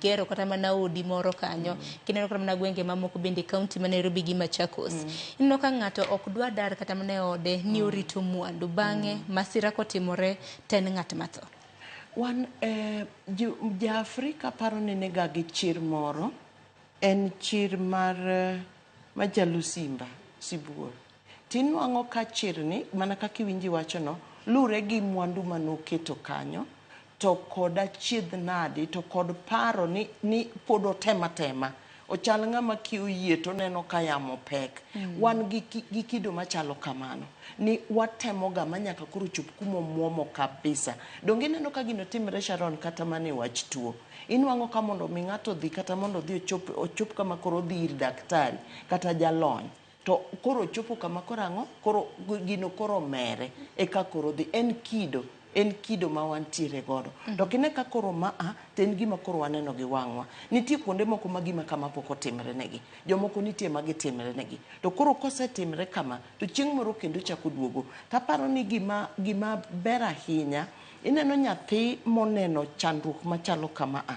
igero kata mana odi moro kanyo. Kineno kata mana gwenge mamoko bende, kaunti ma Nairobi gi Machakos, ineno ka ng'ato ok dwa dar kata mana e ode ni orito mwandu. Bang'e masira kotimore to en ng'at matho. Wan ja-Afrika paro ni niga gi chir moro, en chir mar machalo simba, sibuor. Tinwang'o ka chirni, mana kaka iwinjo iwachono, lure gi mwandu manoketo kanyo, to kod achiedh nadi, to kod paro ni pod otem atema. Ochal ng'ama kioyie to oneno ka yamo pek. Wan gi kido machalo kamano. Ni watemoga manyaka koro chop kuma omuomo kabisa. Donge ineno ka gino timre, Sharon, kata mana e wach tuo. Inwang'o ka mondo mi ng'ato odhi kata mondo odhi ochop kama koro odhi ir daktari kata jalony. To koro ochopo kama koro ang'o? Koro gino koro omere eka koro odhi. En kido. En kido ma wantiere godo. To kine ka koro ma a, to en gima koro waneno gi wang'wa. Nitie kuonde moko ma gima kama pok otimre negi. Jomoko nitie ma gitimre negi. To koro kosetimre kama, to chieng' moro kendo chako duogo. Taparo ni gima ber ahinya, ineno nyathi moneno chandruok machalo kama a,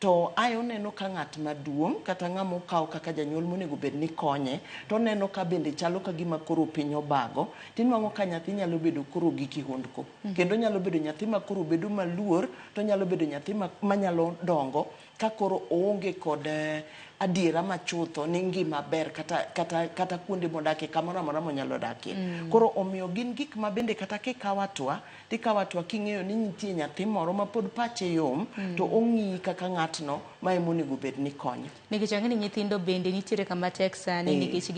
to ae oneno ka ng'at maduong' kata ng'ama okaw kaka janyuol monego bed ni konye, to oneno ka bende chalo ka gima koro piny obago, tinwang'o ka nyathi nyalo bedo koro gi kihondko. Kendo nyalo bedo nyathi ma koro bedo maluor, to nyalo bedo nyathi manyalo dongo ka koro oonge kod adiera machutho ni ngima ber kata kuonde modakie, kamoro amora monyalo dakie. Koro omiyo gin gik ma bende kata kikawo atwa, tikawo atwa king'eyo ni nitie nyathi moro ma pod pache yom, to ong'iyi kaka ng'atno ma ema onego bed ni konyo. Nikech ang'e ni nyithindo bende nitiere kama tek sani, nikech